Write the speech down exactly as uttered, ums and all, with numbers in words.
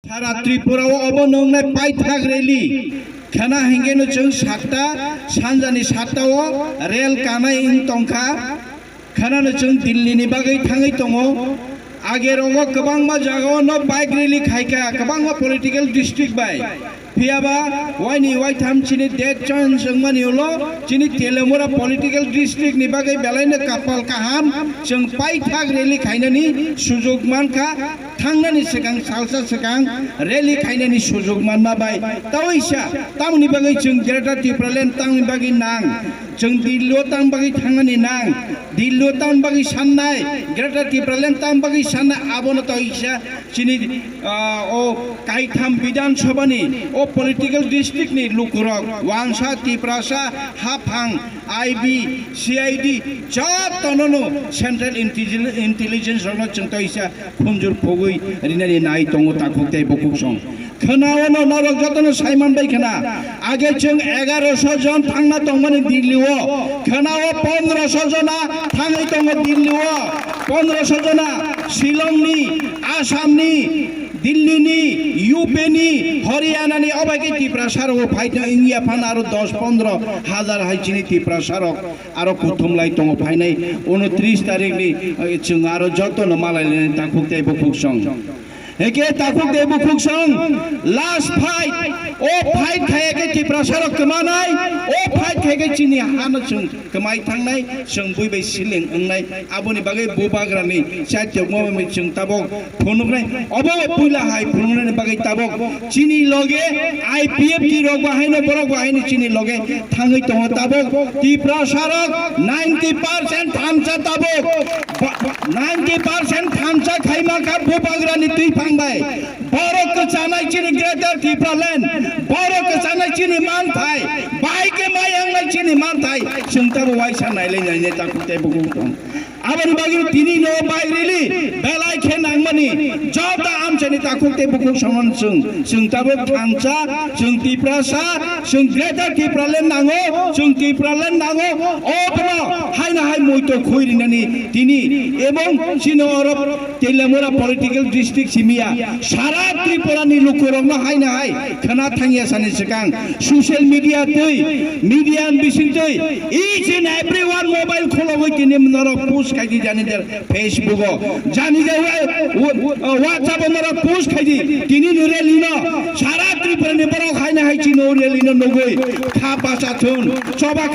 Sara Tripura o obo nungnai paithak rally khana hingke no chwng satta, sanjani satta o rel kanai wng tongkha. Khana no chwng Delhi ni bagwi thangwi tongo. Age rogo kwbangma jaga o no bike rally khaika, kwbangma political district bai. Phiyaba waini waitham chini date chance wngmani ulo chini Telemura political district ni bagwi belai no kapal kaham, chwng paithak rally khainani sujok mankha. Thangnani swkang salsa swkang rally khainani sujok manma bai. Taoisa tamoni bagwi chwng Greater Tipraland tamoni bagwi nang, chwng Delhi o tam bagwi thangnani nang, Delhi o tam bagwi sannai, Greater Tipraland tam bagwi sannai, abono taoisa chini, ah, o kaitham Bidhan Sabha ni o political district ni lukurok Wansa, Tiprasa, Haphang, I B, C I D jotono no Central Intelli-, Intelligence rokno chwng taoisa khunjur phogwi rinani nai tongo takhuk tei bukhuk song. Khwnao no norok jotono saiman bai khna. Age chwng egaroso jon thangna tongmani Delhi o. Khwnao pondroso jona thangwi tongo Delhi o. Pondroso jona Shillong ni, Assam ni, Delhi ni, U P ni, Haryana ni, obai khe Tiprasa rok phai tong wngya phano aro dos pondro hajar hai chini Tiprasa rok aro kuthum lai tongo phainai unotris tarik ni, eh, chwng aro joto no malai lainai takhuk tei bukhuk song. Heke takhuk tei bukhuk song last fight, o fight khaya khe Tiprasa rok kwmanai, o fight khaya khe chini hano chwng kwmai thangnai, chwng bui bai siling wngnai. Aboni bagwi bubagrani chaitokma bai chwng tabok phunuknai. Obo puila hai phunuknani bagwi tabok chini loge I P F T rok bo haino borok bo haino chini loge thangwi tongo tabok. Tiprasa rok ninety percent thamsa tabok. Ba-, ninety percent thamsa khaima kha bubagrani twi phang bai. Borok kwchanai chini Greater Tipraland, borok kwchanai chini manthai, bai khe mai wngnai chini manthai, chwng tabo waisa nailai nainai takhuk tei bukhuk tong. Aboni bagwi tini no bai rili belai khe nangmani joto amchaini takhuk tei bukhuk songno chwng, chwng tabo thansa, chwng Tiprasa, chwng Greater Tipraland nango, chwng Tipraland nango, obono haino hai muito khui rinani tini ebong chini oro Telemura political district simiya sara Tripura ni lukurokno haino hai khna thangya sani swkang social media twi, media bising twi each and every one mobile khulogwi tini norok post khaidi jani der Facebook o, jani der wa-, wa-, WhatsApp o norok post khaidi tini ni rally no sara Tripura ni borok haino hai chini rally no nugwi kha bacha thun choba